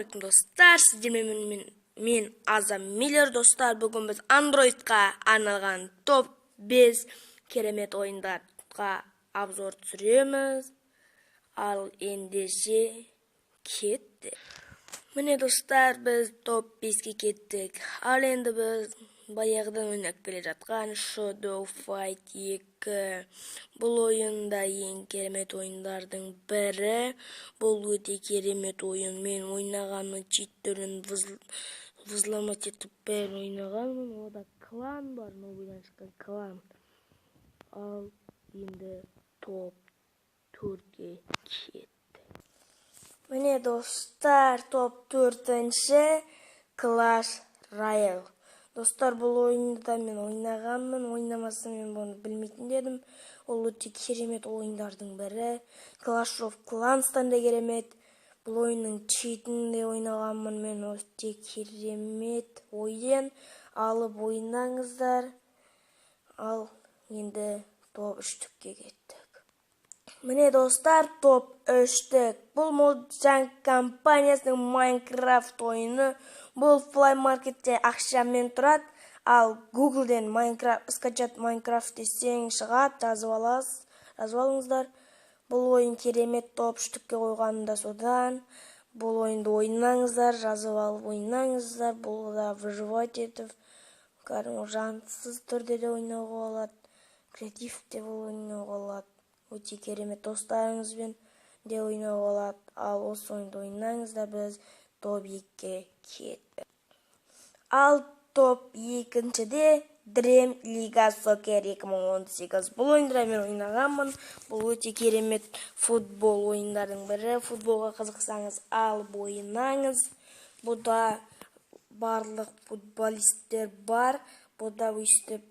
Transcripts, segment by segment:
Ассалаумағалейкум, достар! Сіздермен мен, Азам Миллер. Достар, бүгін біз Андроидқа арналған топ 5 керемет ойындарға обзор түсіреміз. Ал ендеше кеттік. Міне, достар, біз топ 5-ке кеттік. Ал енді біз баяғыдан ойнап келе жатқан Shadow Fight 2. Бұл ойында ең керемет ойындардың бірі. Бұл өте керемет ойын. Мен ойнағанмын, читтерін взломать етіп, бәрін ойнағанмын. Ода клан бар, новыйдан шыққан клан. Ал енді топ 4-ке кеттік. Міне, достар, топ төртінші Clash Royale. Достар, бұл ойынды да мен ойнағанмын. Ойнамасам, мен бұны білмейтін едім. Ол өте керемет ойындардың бірі. Clash of Clans'тан да керемет. Бұл ойынның читін де ойнағанмын мен. Өте керемет ойын, алып ойнаңыздар. Ал енді топ үштікке кеттік. Міне, достар, топ үштік. Бұл Mojang компаниясының Minecraft ойыны. Бұл Play Marketте ақшамен тұрады. Ал Google'ден Minecraft, скачать Minecraft десең, шығады, жазып аласыз, жазып алыңыздар. Бұл ойын керемет, топ үштікке қойғаным да содан. Бұл ойынды ойнаңыздар, жазып алып ойнаңыздар. Бұл да выживать етіп, кәдімгі жансыз түрде де ойнауға болады. Креативте бұл ойнауға болады. Өте керемет, достарыңызбен де ойнауға болады. Ал осы ойынды ойнаңыздар. Біз топ екіге кеттік. Ал топ екіншіде Dream League Soccer 2018. Бұл ойынды мен ойнағанмын. Бұл өте керемет футбол ойындардың бірі. Футболға қызықсаңыз, алып ойнаңыз. Бұда барлық футболисттер бар. Бұда өйстіп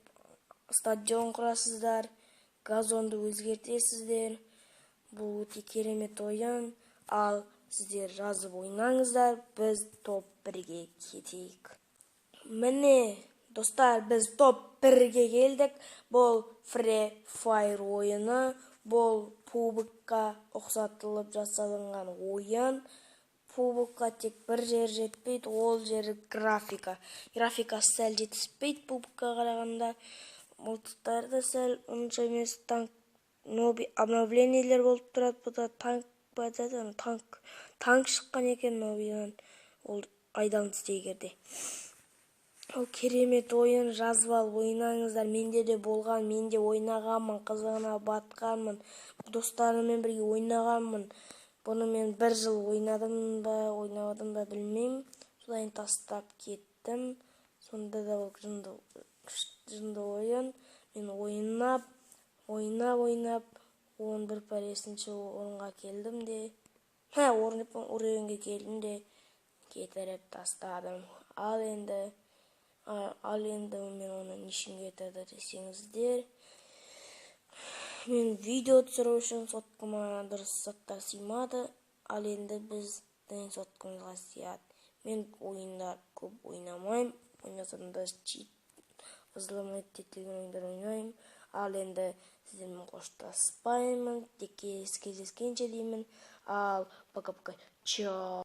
стадион құрасыздар, газонды өзгертесіздер. Бұл өте керемет ойын. Ал сіздер жазып ойнаңыздар. Біз топ бірге кетейік. Міне, достар, біз топ бірге келдік. Бұл Free Fire ойыны. Бұл PUBG-қа ұқсатылып жасалынған ойын. PUBG-қа тек бір жер жетпейді, ол жері графика. Графикасы сәл жетіспейді PUBG-қа қарағанда. Мылтықтары да сәл онша емес. Танк, новый обновлениелер болып тұрады. Бұда танк па, танк шыққан екен новыйдан, ол айдан егерде. Ол керемет ойын, жазып алып ойнаңыздар. Менде де болған, мен де ойнағанмын, қызығына батқанмын, достарыммен бірге ойнағанмын. Бұны мен бір жыл ойнадым ба, ойнамадым ба, білмеймін. Содан тастап кеттім. Сонда да ол жынды, жынды ойын. Мен ойнап, ойнап, ойнап, 11 пәресінші орынға келдім де, орын, уровеньге келдім де, кетіріп тастадым. Ал енді мен оны не үшін кетірді десеңіздер, мен видео түсіру үшін соткама дұрыс заттар сыймады. Ал енді біздің соткамызға сияды. Мен ойындар көп ойнамаймын, ойнасам да, чит, взломать етілген ойындар ойнаймын. Ал енді сіздермен қоштаспаймын, тек кездескенше деймін. Ал пока, пока, чао.